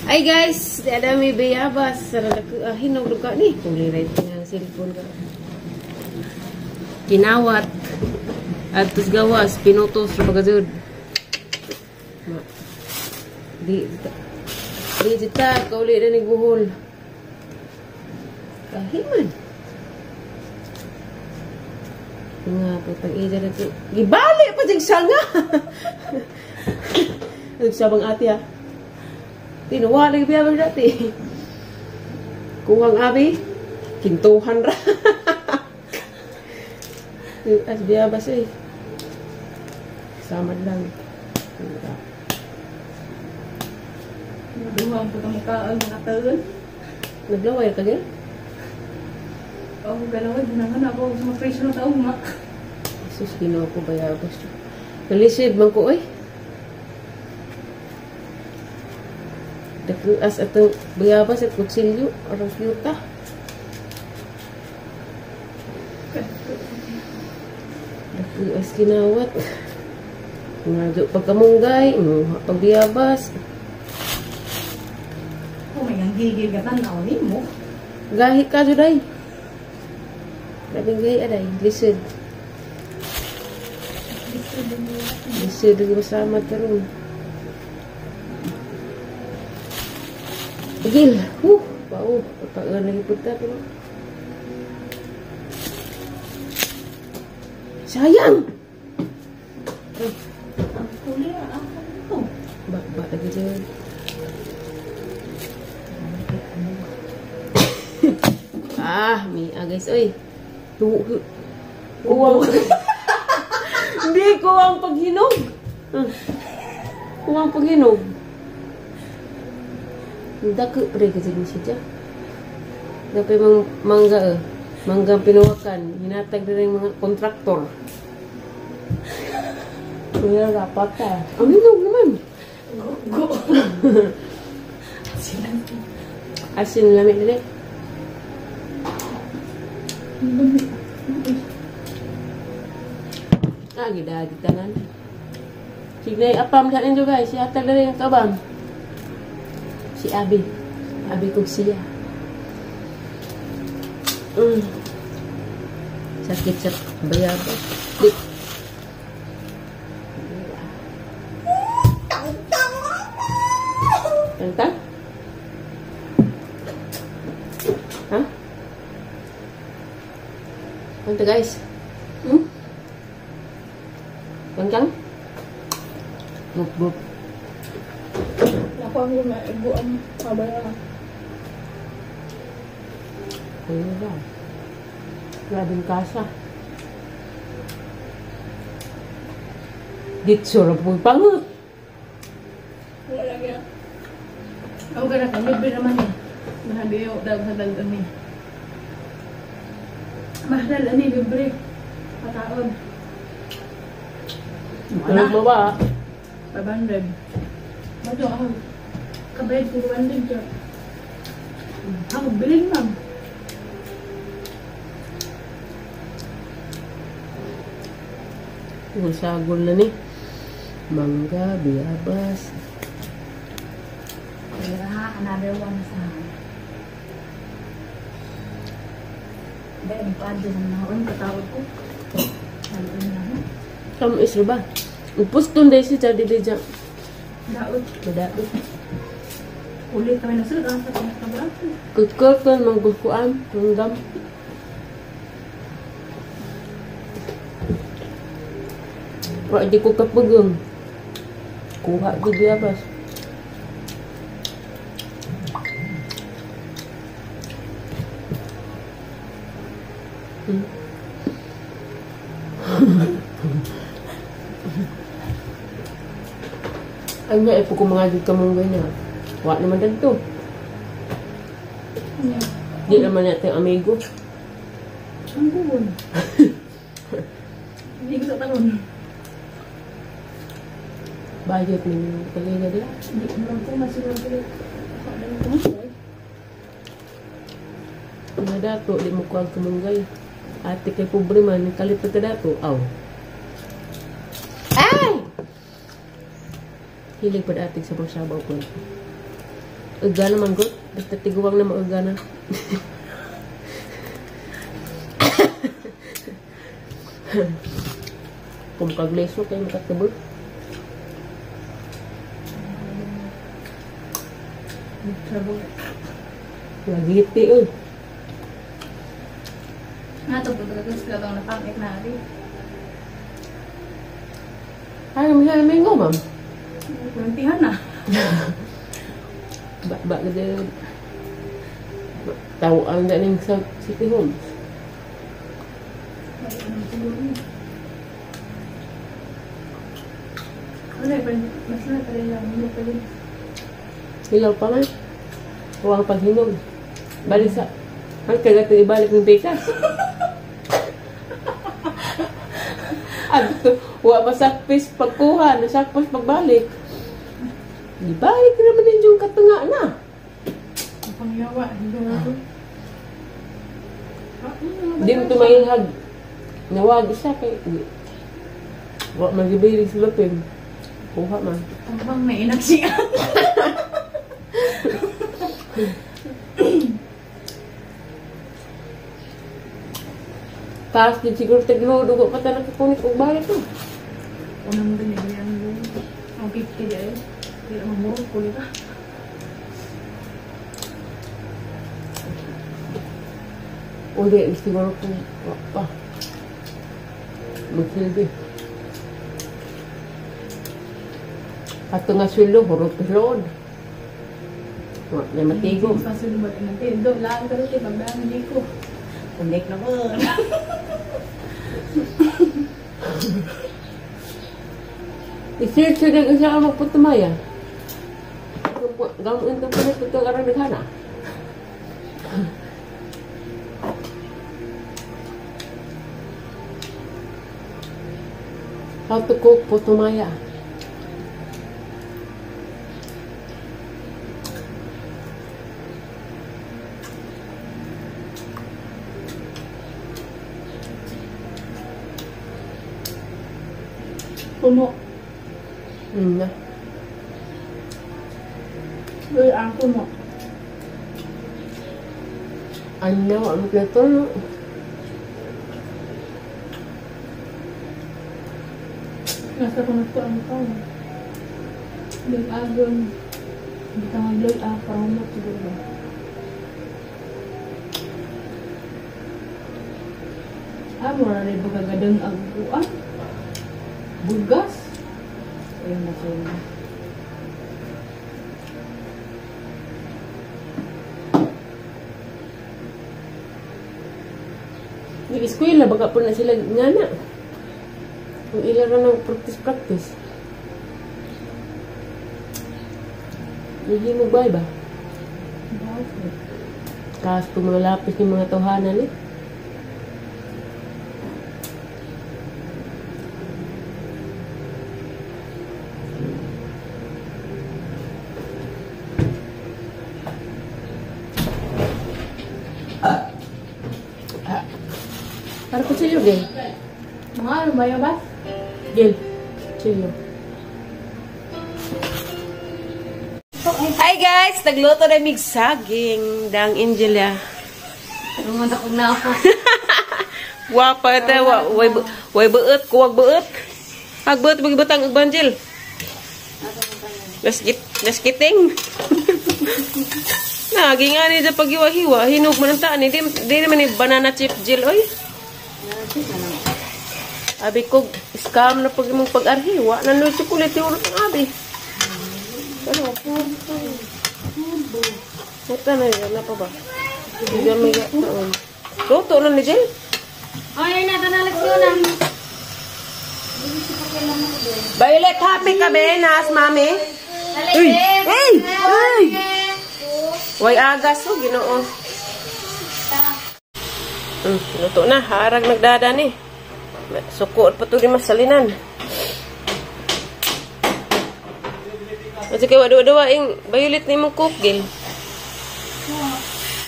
Ay guys, di ada may bayabas. Hinog luka ni. Kung liray nga cellphone ka. Kinawat. At tus gawas, pinutos sa pagkazud. Di di jita, kauli na nagbuhol. Kahiman. Nga, putang ija na ito. Gibali pa dyan sanga! Nagsabang ate ah. Tinuwa lagi biyabang dati. Kuhang abi, kintuhan ra. As biyabas eh. Samad lang. Duha ang putang mukha ang mga taon. Naglaway ka gano'n? Ako galaway, ginangan ako sa mga fresh na tao ma. Jesus, ginawa ko bayabas. Nalisid man ko eh. Dakuas atong bayabas at kutsilyo. Arang cute ah. Dakuas kinawat. Nga pagkamunggay, pagbiyabas. Oh my God, gigil ka tanaw ni mo. Gahi ka, Juday. Labing gahi, aday. Lisod. Lisod ang masama tarong. Gil. Pao. Pataan lagi punta. Pero sayang! Ang kulay, ang ito. Ba lagi dyan. Ah, may guys, oy. Kuwang. Hindi, kuwang paghinog. Kuwang paghinog. Dako pre kasi ni siya. Dapat mang mangga eh. Mangga pinuwakan, hinatag na rin mga kontraktor. Kuya rapat ta. Ang hinog naman. Go. Asin lamig dili. Ah, gida tanan. Signay apam sa ninyo guys, si hatag na rin ang kabam. Si Abi. Abi kong siya. Sakit sa bayabas. Di. Tangtang? Ha? Tangtang guys. Hmm? Tangtang? Bup bup. Ako ang maigo ang kabaya. Ano ba? Grabing kasa. Ditso ra po pangot. Wala lagi. Ako ka na libre naman eh. Mahal dag ani. Mahal ani libre. Pataon. Tulog mo ba? 500. Bato ako. Kabayad ko 200 siya. Ako bilin ma'am. Sagol na ni. Mangga, biyabas. Kaya another one sa. Dahil pa din na ako katawag ko. Ano na. Kamu isra ba? Upos tun dahil siya dili dyan. Daot. Madaot. Ulit kami nasunod ang sa pinakabaran. Kukul kan manggukuan, manggam. Wa di ko kapugong. Kuha ko biyabas. Ay nga, eh, kung mga dito mong ganyan. Wa naman dito. Yeah. Di naman natin amigo. Ang buwan. Hindi ko sa talon. Bayot ng pagkaya nila. Hindi naman ko masiguro ko. Mga dato, di mo kuwag kumunggay. Ate kay pobre man, kalit pa dato. Aw. Ay! Hilig pa ate sa sabaw ko. Uga naman good. Basta tiguang na mauga na. Kung kagleso kayo makatubod. Lagiti oy. Nga to pagkagas ka itong napangit na ari. Ay, may mango ma'am. Nantihan na. Ba gede. Tao ang daning sa City Hall. Wala pa rin. Mas na pa rin lang. Hindi pa rin. Hilaw pa man. Huwag paghinog. Balik sa... Ang kagat na ibalik ng bekas. Adto, wa masakpis pagkuha, nasakpis pagbalik. Ibalik naman din yung katunga na. Ang pangyawa. Hindi na ito. Di mo tumayhag. Nawag isa kay... Wa magibilig sa lupin. Kuha man. Ang bang nainak siya. Taas din siguro taglo, dugo pa tayo nakakunit og balik no. Unang binigyan mo. Ang 50 dyan. Hindi naman mo, kulit ah. Uli, siguro kung pa. Magsilbi. Ato nga sweldo, hurot pa load. Wa na matigo. Pasulubot ang natin. Do, laan ka rin, pagdaan hindi ko. Kundik na ko. I-search yun ang isa ang magputumaya. Gamuin ka pa na ito ang arang naghana. How to cook putumaya. Puno. Na. Uy, ang puno. Ano, ang plato. Nasa puno ko ang tao. Dalagon. Hindi ka mag-loy, ah, parang mo siguro ba? Ah, mura rin ba kagadang aguan? Bugas? Ayun na sa'yo. Nag-eskwela, baka po na sila nga na. Kung ila ra ng practice-practice. Hindi mo ba ba? Tapos kung mga lapis ng mga tawhanan eh. Para ko sa'yo, Gil. Mga ano ba yun, ba? Gil, sa'yo. Hi guys! Nagluto na mig saging. Dang Angel ya. Rumundak na ako. Wapa ito. Way buot. Kuwag buot. Ag buot magbutang ug banjil. Let's kiting. Nagi nga ni sa paghiwa-hiwa. Hinog man ang taan. Di naman ni banana chip Jill, oy. Abi ko, scam na pag imong pag-arhi. Wa na no chocolate yung ang abi. Ano? Ito na yun. Ano pa ba? Hindi may gataon. Luto na ni Jill. Ay, natanalaksyon na. Violet, happy ka ba? Naas, mami? Uy! Hey! Uy! Way agas, oh, Ginoo. Luto na. Harag nagdada ni. Suko pa ito di masalinan. Kasi kayo, wadu-wadu, ing Violet ni mong cook, Gil.